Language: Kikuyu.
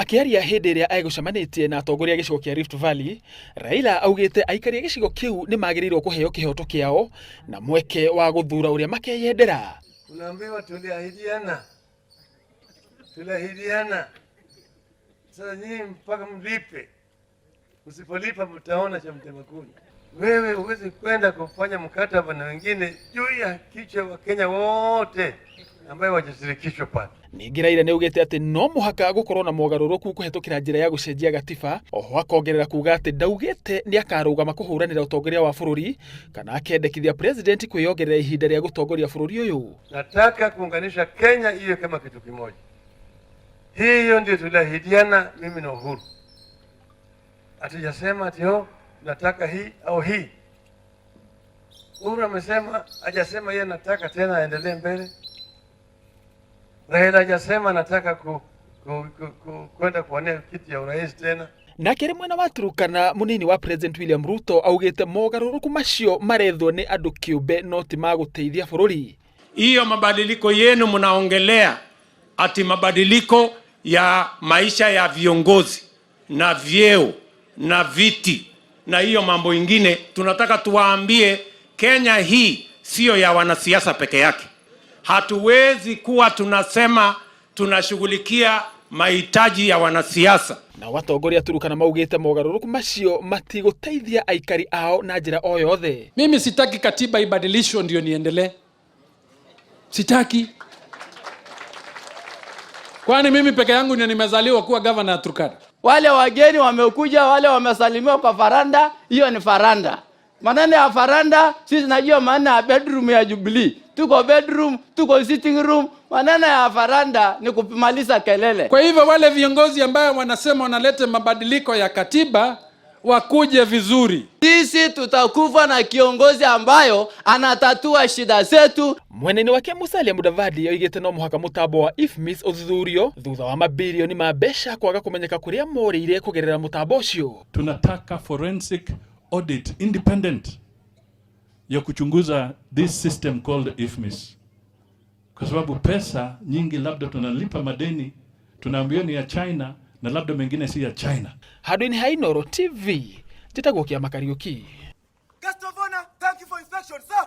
Akĩaria hĩndĩ ĩrĩa egũcemanĩtie na atongoria a gĩcigo kĩa Rift Valley, Raila augĩte aikari a gĩcigo kĩu nĩ magĩrĩirwo kũheo kĩhoto kĩao na mweke wa gũthuura ũrĩa makeyendera. Unaambiwa tuliahidiana, tuliahidiana. Sasa nyinyi mpaka mlipe, msipolipa mtaona cha mtema kuni. Wewe huwezi kwenda kufanya mkataba na wengine juu ya kichwa wa Kenya wote ambayo wajashirikishwa pale. Ningĩ Raila nĩ augĩte atĩ no mũhaka gũkorwo na mogarũrũku kũhetũkĩra njĩra ya gũcenjia gatiba. Oho akongerera kuga atĩ ndaugĩte nĩ akarũgama kũhũranĩra ũtongoria wa bũrũri kana akendekithia president kwĩyongerera ihinda rĩa gũtongoria bũrũri ũyũ. Nataka kuunganisha Kenya iwe kama kitu kimoja. Hiyo ndio tuliahidiana mimi na Uhuru. Hatujasema ati oh, nataka hii au hii. Uhuru amesema, hajasema yeye nataka tena aendelee mbele. Raila hajasema nataka ku, kwenda kuwania kiti ya urais tena. Nake arĩ mwena wa Turkana, mũnini wa President William Ruto augĩte mogarũrũku macio marethwo nĩ andũ kĩũmbe no ti ma gũteithia bũrũri. Hiyo mabadiliko yenu mnaongelea ati mabadiliko ya maisha ya viongozi na vyeo na viti na hiyo mambo ingine, tunataka tuwaambie Kenya hii siyo ya wanasiasa peke yake. Hatuwezi kuwa tunasema tunashughulikia mahitaji ya wanasiasa. Nao atongoria a Turkana maugĩte mogarũrũku macio matigũteithia aikari ao na njĩra o yothe. Mimi sitaki katiba ibadilishwe ndio niendelee, sitaki. Kwani mimi peke yangu ndio nimezaliwa kuwa gavana ya Turkana? Wale wageni wamekuja, wale wamesalimiwa kwa faranda, hiyo ni faranda. Maneno ya faranda, sisi najua maana ya bedroom ya Jubilee. Tuko bedroom, tuko sitting room. Maneno ya faranda ni kumaliza kelele. Kwa hivyo wale viongozi ambayo wanasema wanaleta mabadiliko ya katiba wakuje vizuri. Sisi tutakufa na kiongozi ambayo anatatua shida zetu. Mwena-inĩ wake Musalia Mudavadi oigĩte no mũhaka mũtambo wa IFMIS ũthuthurio thutha wa mabirioni ma mbeca kwaga kũmenyeka kũrĩa morĩire kũgerera mũtambo ũcio. Tunataka forensic audit independent ya kuchunguza this system called IFMIS, kwa sababu pesa nyingi labda tunalipa madeni, tunaambiwa ni ya China na labda mengine si ya China. Handũ-inĩ ha Inooro TV, njĩtagwo Kĩama Kariũki. Guest of honor, thank you for inspection, sir.